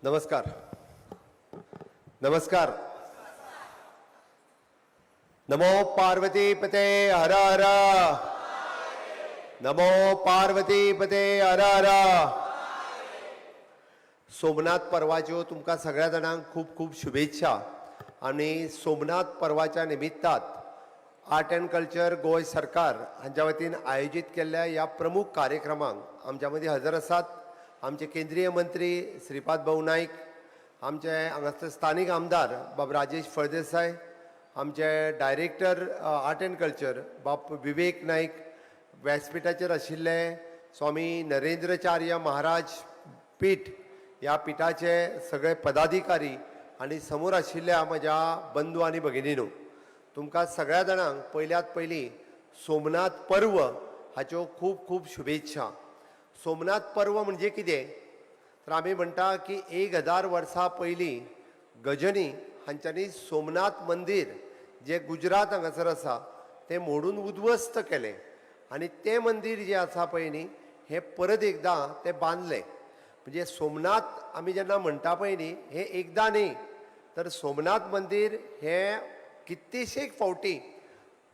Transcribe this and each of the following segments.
नमस्कार नमस्कार. नमो पार्वती पते हर हर. नमो पार्वती पते हर हर. सोमनाथ पर्वाच्यो तुमकां सगळ्या जाणांक खूब खूब शुभेच्छा. आनी सोमनाथ पर्वाच्या निमित्तात आर्ट अँड कल्चर गोंय सरकार हांच्या वतीन आयोजीत केल्ल्या ह्या प्रमुख कार्यक्रमांक आमच्या मदीं हजर आसात आमचे केंद्रीय मंत्री श्रीपाद भाऊ नायक, आमचे हांगासरले स्थानीक आमदार बाब राजेश फळदेसाय, आमचे डायरेक्टर आर्ट अँड कल्चर बाब विवेक नायक, व्यासपिठाचेर आशिल्ले स्वामी नरेंद्रचार्य महाराज पीठ ह्या पिठाचे सगळे पदाधिकारी आनी समोर आशिल्ल्या म्हज्या बंधू आनी भगिनीनो, तुमकां सगळ्या जाणांक पयल्यात पयलीं सोमनाथ पर्व हाच्यो खूब खूब शुभेच्छा. सोमनाथ पर्व म्हणजे कितें तर आमी म्हणटा की 1000 वर्सां पयलीं गजनी हांच्यांनी सोमनाथ मंदीर जें गुजरात हांगासर आसा तें मोडून उद्ध्वस्त केलें आनी तें मंदीर जें आसा पळय न्ही, हें परत एकदां तें बांदलें. म्हणजे सोमनाथ आमी जेन्ना म्हणटा पळय न्ही, हें एकदां न्ही तर सोमनाथ मंदीर हें कितलेशेच फावटी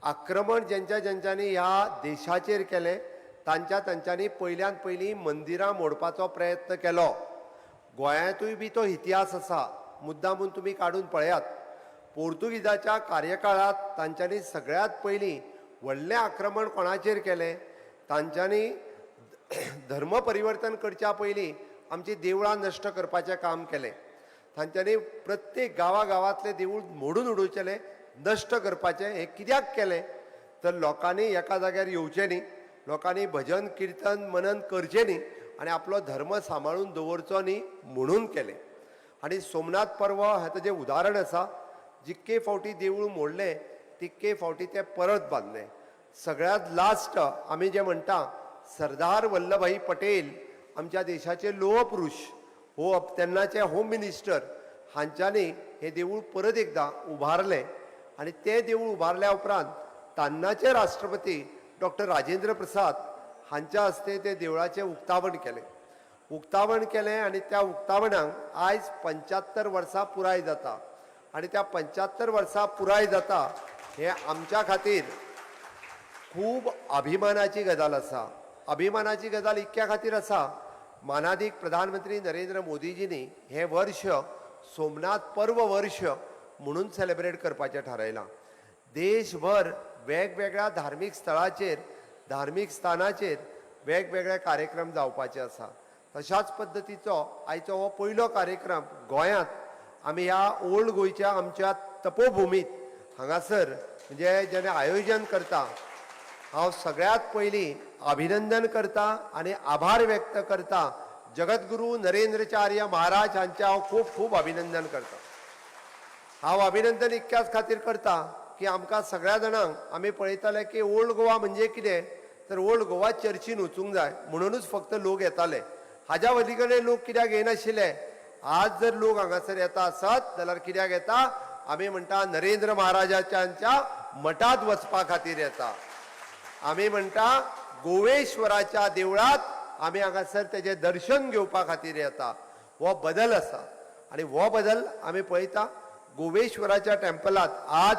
आक्रमण जेंच्या जेंच्यांनी ह्या देशाचेर केलें, तांच्या तांच्यांनी पयल्यान पयलीं मंदिरां मोडपाचो प्रयत्न केलो. गोंयांतूय बी तो इतिहास आसा. मुद्दामून तुमी काडून पळयात, पोर्तुगीजाच्या कार्यकाळांत तांच्यांनी सगळ्यांत पयलीं व्हडलें आक्रमण कोणाचेर केलें? तांच्यांनी धर्म परिवर्तन करच्या पयलीं आमचीं देवळां नश्ट करपाचें काम केलें. तांच्यांनी प्रत्येक गांवा गांवांतलें देवूळ मोडून उडोवचेलें, नश्ट करपाचें. हें कित्याक केलें तर लोकांनी एका जाग्यार येवचें न्ही, लोकांनी भजन किर्तन मनन करचें न्ही आनी आपलो धर्म सांबाळून दवरचो न्ही म्हणून केलें. आनी सोमनाथ पर्व हें ताजें उदाहरण आसा. जितके फावटी देवूळ मोडलें, तितके फावटी तें परत बांदलें. सगळ्यांत लास्ट आमी जें म्हणटा, सरदार वल्लभाई पटेल, आमच्या देशाचे लोहपुरुष हो तेन्नाचे होम मिनिस्टर, हांच्यांनी हें देवूळ परत एकदां उबारलें. आनी तें देवूळ उबारल्या उपरांत तेन्नाचे राष्ट्रपती डॉक्टर राजेंद्र प्रसाद हांच्या हस्ते ते देवळाचें उक्तावण केलें. उक्तावण केलें आनी त्या उक्तावणाक आयज 75 वर्सां पुराय जाता. आनी त्या 75 वर्सां पुराय जाता हें आमच्या खातीर खूब अभिमानाची गजाल आसा. अभिमानाची गजाल इतक्या खातीर आसा, मानादीक प्रधानमंत्री नरेंद्र मोदीजींनी हें वर्ष सोमनाथ पर्व वर्ष म्हणून सेलेब्रेट करपाचें थारायलां. देशभर वेगवेगळ्या धार्मीक स्थळाचेर, धार्मीक स्थानाचेर वेगवेगळे कार्यक्रम जावपाचे आसा. तशाच पद्दतीचो आयचो हो पयलो कार्यक्रम गोंयांत आमी ह्या ओल्ड गोंयच्या आमच्या तपोभुमीत हांगासर म्हणजे जेणे आयोजन करता, हांव सगळ्यांत पयलीं अभिनंदन करता आनी आभार व्यक्त करता. जगद्गुरू नरेंद्रचार्य महाराज हांचें हांव खूब खूब अभिनंदन करता. हांव अभिनंदन इतक्याच खातीर करता की आमकां सगळ्या जाणांक आमी पळयताले की ओल्ड गोवा म्हणजे कितें तर ओल्ड गोवा चर्चीन वचूंक जाय म्हणुनूच फक्त लोक येताले. हाज्या वली कडेन लोक कित्याक येनाशिल्ले? आज जर लोक हांगासर येता आसत जाल्यार कित्याक येता? आमी म्हणटा नरेंद्र महाराजाच्या मठांत वचपा खातीर येता. आमी म्हणटा गोवेश्वराच्या देवळात आमी हांगासर तेजें दर्शन घेवपा खातीर येता. हो बदल आसा आनी हो बदल आमी पळयता. गोवेश्वराच्या टेम्पलात आज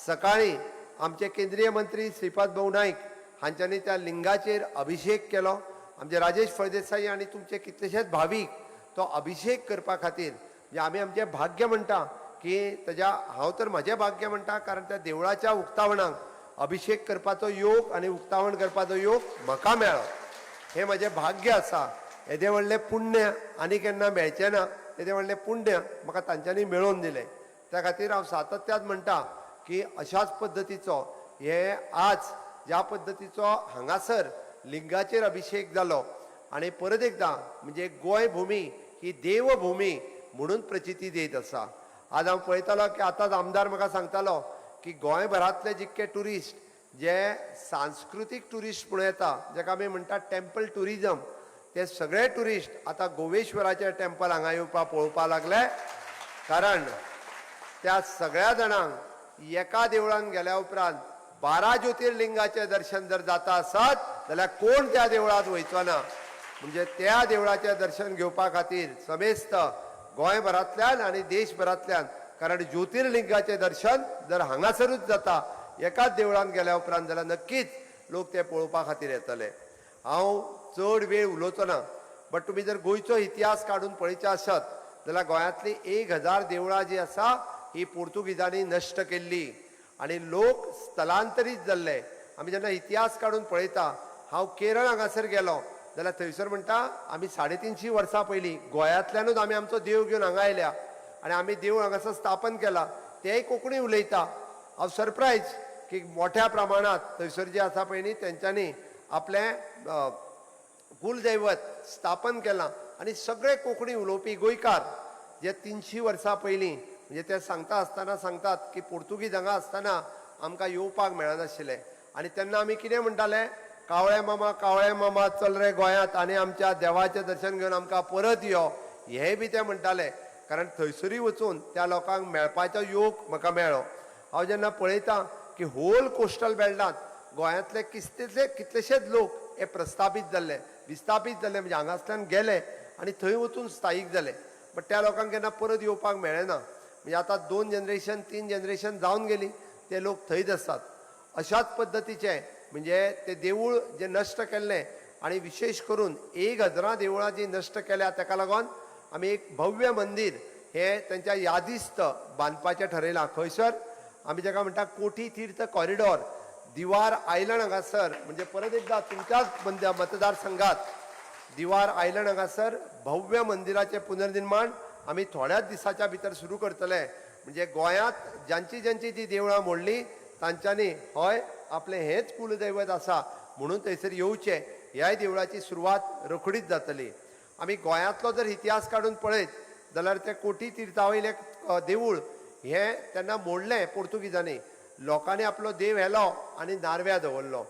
सकाळी आमचे केंद्रीय मंत्री श्रीपाद भाऊ नायक हांच्यांनी त्या लिंगाचेर अभिशेक केलो. आमचे राजेश फळदेसाई आनी तुमचे कितलेशेच भावीक तो अभिशेक करपा खातीर, म्हणजे आमी आमचें भाग्य म्हणटा की तेज्या, हांव तर म्हजें भाग्य म्हणटा, कारण त्या देवळाच्या उक्तावणाक अभिशेक करपाचो योग आनी उक्तावण करपाचो योग म्हाका मेळ्ळो, हें म्हजें भाग्य आसा. येदें व्हडलें पुण्य आनी केन्ना मेळचें ना. येदें व्हडलें पुण्य म्हाका तांच्यांनी मेळोवन दिलें. त्या खातीर हांव सातत्यान म्हणटा की अशाच पद्दतीचो हे आज ज्या पद्दतीचो हांगासर लिंगाचेर अभिशेक जालो आनी परत एकदां म्हणजे गोंय भुमी ही देवभुमी म्हणून प्रचिती दित आसा. आज हांव पळयतालो की आतांच आमदार म्हाका सांगतालो की गोंयभरांतले जितके ट्युरिस्ट, जे सांस्कृतीक ट्युरिस्ट म्हणून येता, जेका आमी म्हणटा टेम्पल ट्युरिजम, ते सगळे ट्युरिस्ट आतां गोवेश्वराचे टेम्पल हांगा येवपाक पळोवपाक लागले. कारण त्या सगळ्या जाणांक एका देवळान गेल्या उपरांत 12 ज्योतिर्लिंगाचें दर्शन जर जाता आसत जाल्यार कोण त्या देवळांत वयचो ना? म्हणजे त्या देवळाचें दर्शन घेवपा खातीर समेस्त गोंयभरांतल्यान आनी देशभरांतल्यान, कारण ज्योतिर्लिंगाचें दर्शन जर हांगासरूच जाता एकाच देवळांत गेल्या उपरांत जाल्यार नक्कीच लोक ते पळोवपा खातीर येतले. हांव चड वेळ उलोवचो ना, बट तुमी जर गोंयचो इतिहास काडून पळयचे आसत जाल्यार गोंयांतली 1000 देवळां जी आसा ही पोर्तुगीजांनी नश्ट केल्ली आनी लोक स्थलांतरीत जाल्ले. आमी जेन्ना इतिहास काडून पळयता, हांव केरळ हांगासर गेलो जाल्यार थंयसर म्हणटा आमी 350 वर्सां पयलीं गोंयांतल्यानूच आमी आमचो देव घेवन हांगा आयल्या आनी आमी देवूळ हांगासर स्थापन केला, तेय कोंकणी उलयता. हांव सरप्रायज की मोठ्या प्रमाणांत थंयसर जे आसा पळय न्ही तेंच्यांनी आपलें कुलदैवत स्थापन केलां आनी सगळे कोंकणी उलोवपी गोंयकार जे 300 वर्सां पयलीं, म्हणजे ते सांगता आसतना सांगतात की पोर्तुगीज हांगा आसतना आमकां येवपाक मेळनाशिल्लें आनी तेन्ना आमी कितें म्हणटाले, कावळे मामा कावळे मामा चल रे गोंयांत आनी आमच्या देवाचें दर्शन घेवन आमकां परत यो, हेंय बी ते म्हणटाले. कारण थंयसरूय वचून त्या लोकांक मेळपाचो योग म्हाका मेळ्ळो. हांव जेन्ना पळयतां की होल कोस्टल बेल्टांत गोंयांतले कितलेशेच लोक हे प्रस्थापीत जाल्ले, विस्थापीत जाल्ले, म्हणजे हांगासल्यान गेले आनी थंय वचून स्थायीक जाले, बट त्या लोकांक केन्ना परत येवपाक मेळ्ळें ना. म्हणजे आतां 2 जनरेशन 3 जनरेशन जावन गेली, ते लोक थंयच आसात. अशाच पद्दतीचें म्हणजे ते देवूळ जे नश्ट केल्लें आनी विशेश करून 1000 देवळां जी नश्ट केल्या ताका लागून आमी एक भव्य मंदीर हे तेंच्या यादिस्त बांदपाचें ठरयलां. खंयसर आमी जाका म्हणटा कोटी तीर्थ कॉरिडॉर, दिवार आयलंड हांगासर, म्हणजे परत एकदा तुमच्याच मतदारसंघात दिवार आयलंड हांगासर भव्य मंदिराचें पुनर्निर्माण आमी थोड्याच दिसाच्या भितर सुरू करतले. म्हणजे गोंयांत जांची जांची जी देवळां मोडली तांच्यांनी हय आपलें हेंच कुलदैवत आसा म्हणून थंयसर येवचें, ह्याय देवळाची सुरवात रोखडीच जातली. आमी गोंयांतलो जर इतिहास काडून पळयत जाल्यार तें कोटी तिर्थावयलें देवूळ हें तेन्ना मोडलें पोर्तुगीजांनी, लोकांनी आपलो देव व्हेलो आनी नारव्या दवरलो.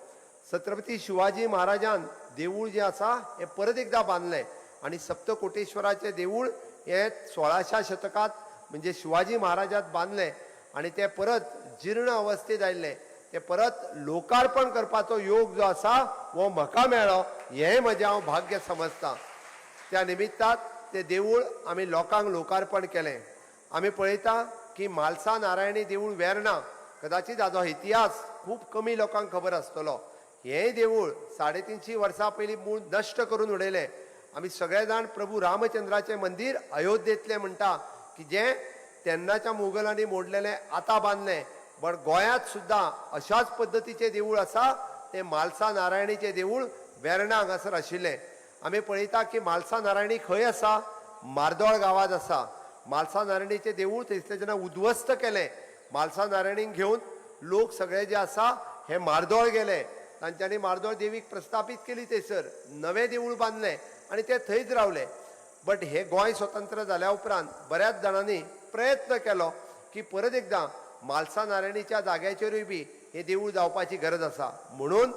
छत्रपती शिवाजी महाराजान देवूळ जें आसा हें परत एकदां बांदलें आनी सप्तकोटेश्वराचें देवूळ हें 16व्या शतकांत म्हणजे शिवाजी महाराजान बांदलें आनी तें परत जीर्ण अवस्थेंत आयिल्लें, तें परत लोकार्पण करपाचो योग जो आसा हो म्हाका मेळ्ळो, हेंय म्हजें हांव भाग्य समजतां. त्या निमित्तात तें देवूळ आमी लोकांक लोकार्पण केलें. आमी पळयता की म्हालसा नारायणी देवूळ वेर्णा, कदाचित हाजो इतिहास खूब कमी लोकांक खबर आसतलो. हेंय देवूळ 350 वर्सां पयलीं मूळ नश्ट करून उडयलें. आमी सगळे जाण प्रभू रामचंद्राचें मंदीर अयोध्येंतलें म्हणटा की जें तेन्नाच्या मुगलांनी मोडलेलें आतां बांदलें, बट गोंयांत सुद्दां अशाच पद्दतीचें देवूळ आसा, तें म्हालसा नारायणीचें देवूळ वेर्णा हांगासर आशिल्लें. आमी पळयता की म्हालसा नारायणी खंय आसा, मार्दोळ गांवांत आसा. म्हालसा नारायणीचें देवूळ थंयसरलें जेन्ना उद्ध्वस्त केलें, म्हालसा नारायणीक घेवन लोक सगळे जे आसा हे मार्दोळ गेले, तांच्यांनी मार्दोळ देवीक प्रस्थापीत केली, थंयसर नवें देवूळ बांदलें आनी ते थंयच रावले. बट हे गोंय स्वतंत्र जाल्या उपरांत बऱ्याच जाणांनी प्रयत्न केलो की परत एकदां म्हालसा नारायणीच्या जाग्याचेरूय बी हें देवूळ जावपाची गरज आसा, म्हणून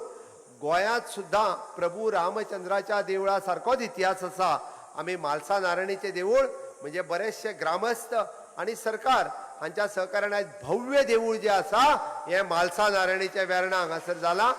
गोंयांत सुद्दां प्रभू रामचंद्राच्या देवळा सारकोच इतिहास आसा. आमी म्हालसा नारायणीचें देवूळ म्हणजे बरेचशे ग्रामस्थ आनी सरकार हांच्या सहकार्यान आयज भव्य देवूळ जें आसा हें म्हालसा नारायणीचें वेर्णा हांगासर जालां.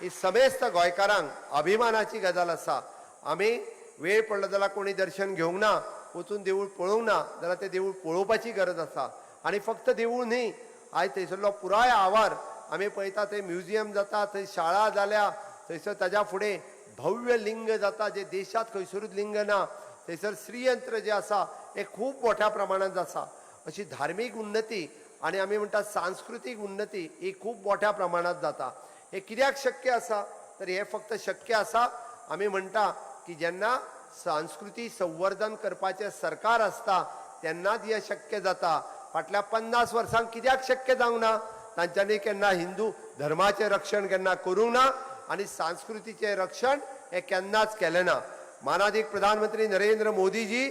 ही समेस्त गोंयकारांक अभिमानाची गजाल आसा. आमी वेळ पडलो जाल्यार कोणी दर्शन घेवंक ना, वचून देवूळ पळोवंक ना जाल्यार तें देवूळ पळोवपाची गरज आसा. आनी फक्त देवूळ न्ही, आयज थंयसरलो पुराय आवार आमी पळयता, थंय म्युझियम जाता, थंय शाळा जाल्या, थंयसर ताज्या फुडें भव्य लिंग जाता जे देशांत खंयसरूच लिंग ना, थंयसर श्रीयंत्र जें आसा हें खूब मोठ्या प्रमाणांत आसा. अशी धार्मीक उन्नती आनी आमी म्हणटा सांस्कृतीक उन्नती ही खूब मोठ्या प्रमाणांत जाता. हें कित्याक शक्य आसा, तर हें फक्त शक्य आसा आमी म्हणटा की जेन्ना संस्कृती संवर्धन करपाचें सरकार आसता तेन्नाच हें शक्य जाता. फाटल्या 50 वर्सांक कित्याक शक्य जावंक ना, तांच्यांनी केन्ना हिंदू धर्माचें रक्षण केन्ना करूंक ना आनी संस्कृतीचें रक्षण हें केन्नाच केलें ना. मानादीक प्रधानमंत्री नरेंद्र मोदीजी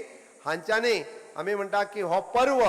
हांच्यांनी आमी म्हणटा की हो पर्व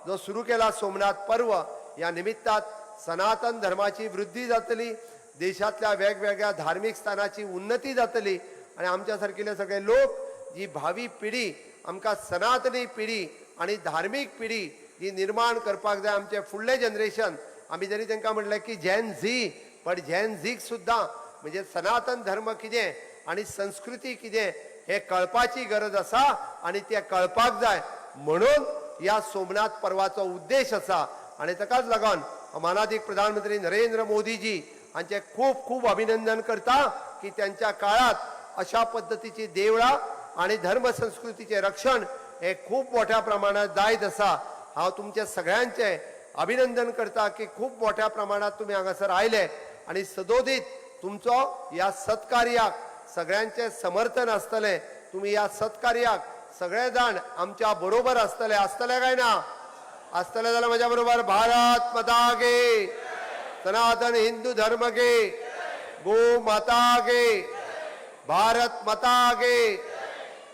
जो सुरू केला सोमनाथ पर्व, ह्या निमित्तात सनातन धर्माची वृद्धी जातली, देशांतल्या वेगवेगळ्या धार्मीक स्थानाची उन्नती जातली आनी आमच्या सारकिले सगळे लोक जी भावी पिढी आमकां सनातनी पिढी आनी धार्मीक पिढी जी निर्माण करपाक जाय आमचे फुडलें जनरेशन. आमी जरी तांकां म्हणलें की झॅन झी, बट झॅन झीक सुद्दां म्हणजे सनातन धर्म कितें आनी संस्कृती कितें हें कळपाची गरज आसा आनी तें कळपाक जाय. म्हणून ह्या सोमनाथ पर्वाचो उद्देश आसा. आनी ताकाच लागून मानादीक प्रधानमंत्री नरेंद्र मोदीजी हांचे खूब खूब अभिनंदन करता की त्यांच्या काळात अशा पद्दतीची देवळां आनी धर्म संस्कृतीचें रक्षण हें खूब मोठ्या प्रमाणात जायत आसा. हांव तुमचे सगळ्यांचें अभिनंदन करता की खूब मोठ्या प्रमाणात तुमी हांगासर आयले आनी सदोदीत तुमचो ह्या सत्कार्याक सगळ्यांचें समर्थन आसतलें. तुमी ह्या सत्कार्याक सगळे जाण आमच्या बरोबर आसतले. आसतले काय ना? आसतले जाल्यार म्हज्या बरोबर भारत माता गे, सनातन हिंदू धर्म गे, गो माता गे, भारत माता गे.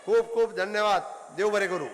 खूब खूब धन्यवाद. देव बरें करूं.